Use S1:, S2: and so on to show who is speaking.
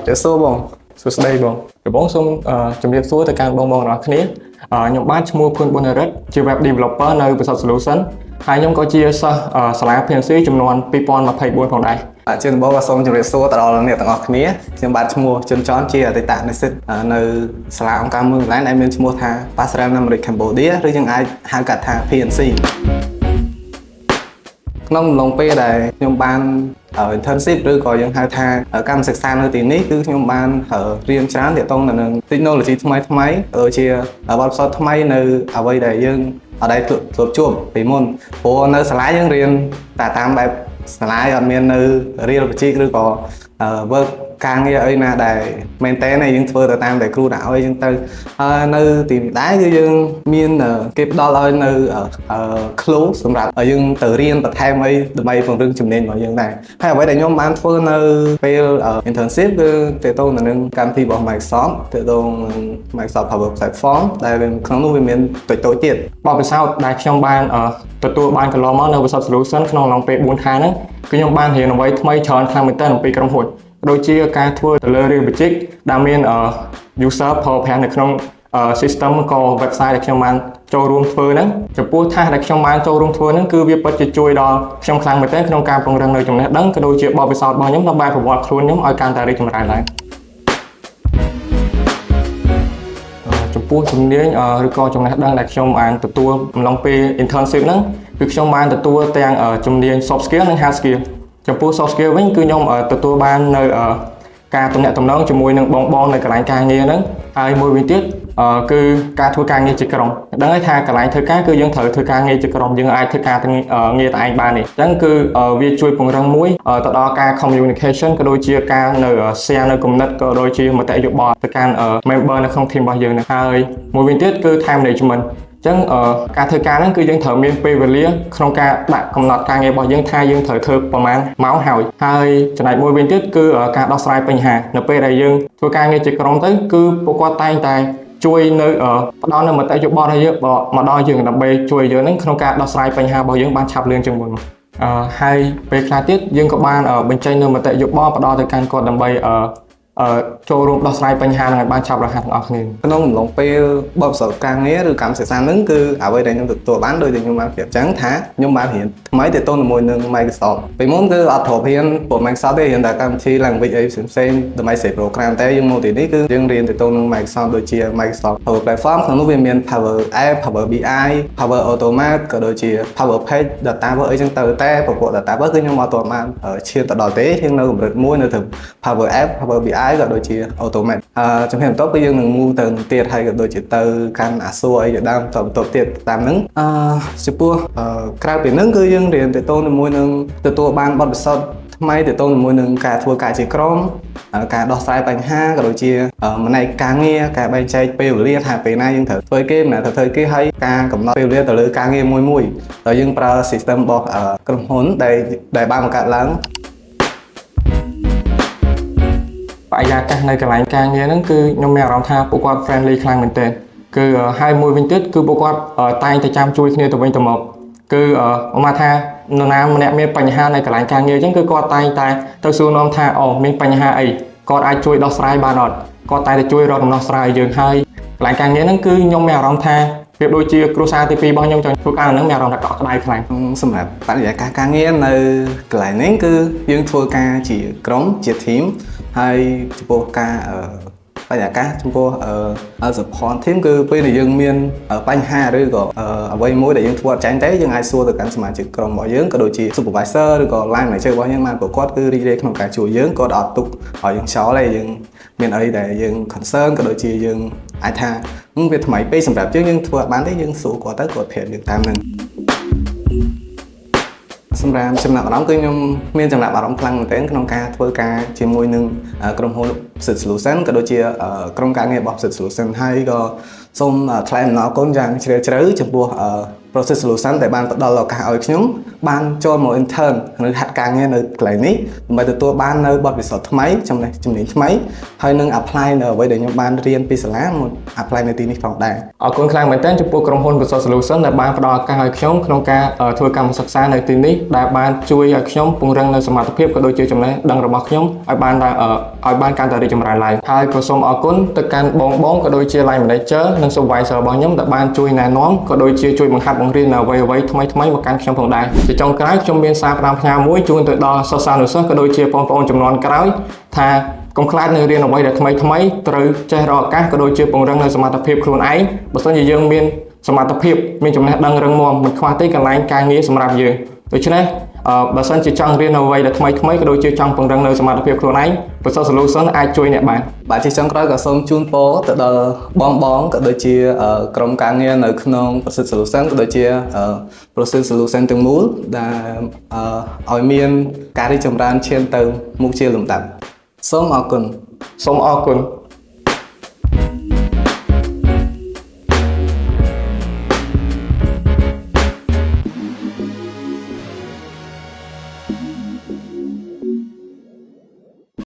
S1: ជម្រាបសួរបង
S2: សួស្តីបងដំបូងសូមជម្រាបសួរទៅកាន់បងបងទាំងអស់គ្នាខ្ញុំបាទឈ្មោះភឿនប៊ុនរិទ្ធជា Web Developer នៅបរិស័ទ Solution ហើយខ្ញុំក៏ជាសិស្សសាលា PNC ចំនួន2024ផងដែរ
S1: បាទជាដំបូងក៏សូមជម្រាបសួរទៅដល់អ្នកទាំងអស់គ្នាខ្ញុំបាទឈ្មោះជុនចនជាអតីតនិស្សិតនៅសាលាអង្គការមួយកន្លែងដែលមានឈ្មោះថា Passerelle Numeric Cambodia ឬយើងអាចហៅកាត់ថា PNC ក្នុងអំឡុងពេលដែលខ្ញុំបាន internship ឬក៏យើងហៅថាកម្មសិក្សានៅទីនេះគឺខ្ញុំបានរៀនច្រើនទាក់ទងទៅនឹង technology ថ្មីថ្មីដូចជាបទពិសោធន៍ថ្មីនៅអ្វីដែលយើងអត់ដែលធ្លាប់ជួបពីមុនព្រោះនៅសាលាយើងរៀនតែតាមបែបសាលាអត់មាននៅ real project ឬក៏ work ការងារអីណាដែលមែនតើយើងធ្វើទៅតាមតែគ្រូដាក់ឲ្យយើងទៅហើយនៅទីនេះដែរគឺយើងមានគេផ្ដល់ឲ្យនៅ clue សម្រាប់ឲ្យយើងទៅរៀនបន្ថែមអីដើម្បីពង្រឹងជំនាញរបស់យើងដែរហើយអ្វីដែលខ្ញុំបានធ្វើនៅពេល internship គឺទាក់ទងទៅនឹងកម្មវិធីរបស់ Microsoft ទាក់ទងនឹង Microsoft Power Platform ដែលវាក្នុងនោះវាមានតូចៗទៀត
S2: បទពិសោធន៍ដែលខ្ញុំបានទទួលបានកន្លងមកនៅបរិស័ទ Solution ក្នុងអំឡុងពេល4ខែហ្នឹងគឺខ្ញុំបានរៀនអ្វីថ្មីច្រើនខ្លាំងមែនទែនអំពីក្រុមហ៊ុនដូចជាការធ្វើទៅលើ real project ដែលមានuser ប្រើប្រាស់នៅក្នុង system ក៏ website ដែលខ្ញុំបានចូលរួមធ្វើហ្នឹងចំពោះ task ដែលខ្ញុំបានចូលរួមធ្វើហ្នឹងគឺវាពិតជាជួយដល់ខ្ញុំខ្លាំងមែនទែនក្នុងការពង្រឹងនៅចំណេះដឹងក៏ដូចជាបទពិសោធន៍របស់ខ្ញុំដើម្បីប្រវត្តិខ្លួនខ្ញុំឲ្យកាន់តែរីកចម្រើនឡើងចំពោះជំនាញឬក៏ចំណេះដឹងដែលខ្ញុំបានទទួលអំឡុងពេល internship ហ្នឹងគឺខ្ញុំបានទទួលទាំងជំនាញ soft skill និង hard skill ចំពោះ soft skill វិញគឺខ្ញុំទទួលបាននៅការទំនាក់ទំនងជាមួយនឹងបងបងនៅកន្លែងការងារហ្នឹងហើយមួយវិញទៀតគឺការធ្វើការងារជាក្រុមដឹងហើយថាកន្លែងធ្វើការគឺយើងត្រូវធ្វើការងារជាក្រុមយើងអាចធ្វើការងារតែឯងបានទេអញ្ចឹងគឺវាជួយពង្រឹងមួយទៅដល់ការ communication ក៏ដូចជាការនៅ share នៅគំនិតក៏ដូចជាមតិយោបល់ទៅកាន់ member នៅក្នុង team របស់យើងហ្នឹងហើយមួយវិញទៀតគឺ time management អញ្ចឹងការធ្វើការហ្នឹងគឺយើងត្រូវមានពេលវេលាក្នុងការដាក់កំណត់ការងាររបស់យើងថាយើងត្រូវធ្វើប្រមាណម៉ោងហើយហើយចំណែកមួយវិញទៀតគឺការដោះស្រាយបញ្ហានៅពេលដែលយើងធ្វើការងារជាក្រុមទៅគឺពួកគាត់តែងតែជួយនៅផ្ដល់នៅមតិយោបល់ឲ្យយើងមកដល់យើងដើម្បីជួយយើងហ្នឹងក្នុងការដោះស្រាយបញ្ហារបស់យើងបានឆាប់លឿនជាងមុនហើយពេលខ្លះទៀតយើងក៏បានបញ្ចេញនៅមតិយោបល់ផ្ដល់ទៅកាន់គាត់ដើម្បីចូលរួមដោះស្រាយបញ្ហាហ្នឹងឲ្យបានឆាប់រហ័សទាំងអស់គ្នា
S1: ក្នុងអំឡុងពេលបទពិសោធន៍ការងារឬកម្មសិក្សាហ្នឹងគឺអ្វីដែលខ្ញុំទទួលបានដោយដែលខ្ញុំបានប្រាប់ចឹងថាខ្ញុំបានរៀនថ្មីទាក់ទងជាមួយនឹង Microsoft ពីមុនគឺអត់ធ្លាប់រៀនពួក Microsoft ទេរៀនតែកម្មវិធី language អីផ្សេងៗដើម្បីសេ program តែយើងមកទីនេះគឺយើងរៀនទាក់ទងនឹង Microsoft ដូចជា Microsoft Power Platform ក្នុងនោះវាមាន Power App Power BI Power Automate ក៏ដូចជា Power Page Dataverse អីចឹងទៅតែពពួក Dataverse គឺខ្ញុំអត់ទាន់បានឈានទៅដល់ទេយើងនៅកម្រិតមួយនៅត្រឹម Power App Power BI ក៏ដូចជា Automate ជំហានបន្ទាប់គឺយើងនឹង move ទៅទៀតហើយក៏ដូចជាទៅកាន់ Azure អីជាដើមទៅបន្ទាប់ទៀតតាមហ្នឹងចំពោះក្រៅពីហ្នឹងគឺយើងរៀនទៅជាមួយនឹងទទួលបានបទពិសោធន៍ថ្មីទៅជាមួយនឹងការធ្វើការជាក្រុមការដោះស្រាយបញ្ហាក៏ដូចជាផ្នែកការងារការបែងចែកពេលវេលាថាពេលណាយើងត្រូវធ្វើគេម្នាក់ត្រូវធ្វើគេហើយការកំណត់ពេលវេលាទៅលើការងារមួយមួយហើយយើងប្រើ system របស់ក្រុមហ៊ុនដែលបានបង្កើតឡើង
S2: បរិយាកាសនៅកន្លែងការងារហ្នឹងគឺខ្ញុំមានអារម្មណ៍ថាពួកគាត់ friendly ខ្លាំងមែនទែនគឺហើយមួយវិញទៀតគឺពួកគាត់តែងតែចាំជួយគ្នាទៅវិញទៅមកគឺឧបមាថានរណាម្នាក់មានបញ្ហានៅកន្លែងការងារអញ្ចឹងគឺគាត់តែងតែទៅសួរនាំថាអូមានបញ្ហាអីគាត់អាចជួយដោះស្រាយបានអត់គាត់តែងតែជួយរកដំណោះស្រាយឲ្យយើងហើយកន្លែងការងារហ្នឹងគឺខ្ញុំមានអារម្មណ៍ថាវាដូចជាគ្រួសារទី2របស់ខ្ញុំចង់ធ្វើការនៅហ្នឹងមានអារម្មណ៍ថាកក់ក្ដៅខ្លាំង
S1: សម្រាប់បរិយាកាសការងារនៅកន្លែងនេះគឺយើងធ្វើការជាក្រុមជា team ហើយចំពោះការបរិយាកាសចំពោះsupport team គឺពេលដែលយើងមានបញ្ហាឬក៏អ្វីមួយដែលយើងធ្វើអត់ចាញ់ទេយើងអាចសួរទៅកាន់សមាជិកក្រុមរបស់យើងក៏ដូចជា supervisor ឬក៏ line manager របស់យើងបានព្រោះគាត់គឺរីករាយក្នុងការជួយយើងគាត់អត់ទុកឲ្យយើងចោលទេយើងមានអីដែលយើង concern ក៏ដូចជាយើងអាចថាវាថ្មីពេកសម្រាប់យើងយើងធ្វើអត់បានទេយើងសួរគាត់ទៅគាត់ប្រាប់យើងតាមហ្នឹង សម្រាប់ចំណាប់អារម្មណ៍គឺខ្ញុំមានចំណាប់អារម្មណ៍ខ្លាំងមែនទែនក្នុងការធ្វើការជាមួយនឹងក្រុមហ៊ុន Sit Solution ក៏ដូចជាក្រុមការងាររបស់ Sit Solution ហើយក៏សូមថ្លែងអំណរគុណយ៉ាងជ្រាលជ្រៅចំពោះ Process Solution ដែលបានផ្ដល់ឱកាសឲ្យខ្ញុំ បានចូលមក intern នៅហាត់ការងារនៅកន្លែងនេះដើម្បីទទួលបាននៅបទពិសោធន៍ថ្មីចំណេះជំនាញថ្មីហើយនឹង apply នៅអ្វីដែលខ្ញុំបានរៀនពីសាលាមក apply នៅទីនេះផងដែរ។
S2: អរគុណខ្លាំងមែនទែនចំពោះក្រុមហ៊ុន Prasert Solution ដែលបានផ្ដល់ឱកាសឲ្យខ្ញុំក្នុងការអឺធ្វើកម្មសិក្សានៅទីនេះដែលបានជួយឲ្យខ្ញុំពង្រឹងនៅសមត្ថភាពក៏ដូចជាចំណេះដឹងរបស់ខ្ញុំឲ្យបានកាន់តែរីកចម្រើនឡើងហើយក៏សូមអរគុណទៅកាន់បងបងក៏ដូចជា line manager និង supervisor របស់ខ្ញុំដែលបានជួយណែនាំក៏ដូចជាជួយបង្ហាត់បង្រៀននៅអ្វីៗថ្មីថ្មីៗមកកាន់ខ្ញុំផងដែរជាចុងក្រោយខ្ញុំមានសារផ្ដាំផ្ញើមួយជូនទៅដល់សិស្សានុសិស្សក៏ដូចជាបងប្អូនជំនាន់ក្រោយថាកុំខ្លាចនៅរៀនអ្វីដែលថ្មីថ្មីត្រូវចេះរកឱកាសក៏ដូចជាពង្រឹងនៅសមត្ថភាពខ្លួនឯងបើសិនជាយើងមានសមត្ថភាពមានចំណេះដឹងរឹងមាំមិនខ្វះទេកន្លែងការងារសម្រាប់យើងដូច្នេះអឺបើសិនជាចង់រៀនអ្វីដែលថ្មីថ្មីក៏ដូចជាចង់ពង្រឹងនៅសមត្ថភាពខ្លួនឯង Prasert Solution អាចជួយអ្នកបាន។
S1: បាទជាចុងក្រោយក៏សូមជូនពរទៅដល់បងបងក៏ដូចជាអឺក្រុមការងារនៅក្នុង Prasert Solution ក៏ដូចជាអឺ Prasert Solution ទាំងមូលដែលអឺឲ្យមានការរីកចម្រើនឈានទៅមុខជាលំដាប់សូមអរគុណ។
S2: សូមអរគុណ។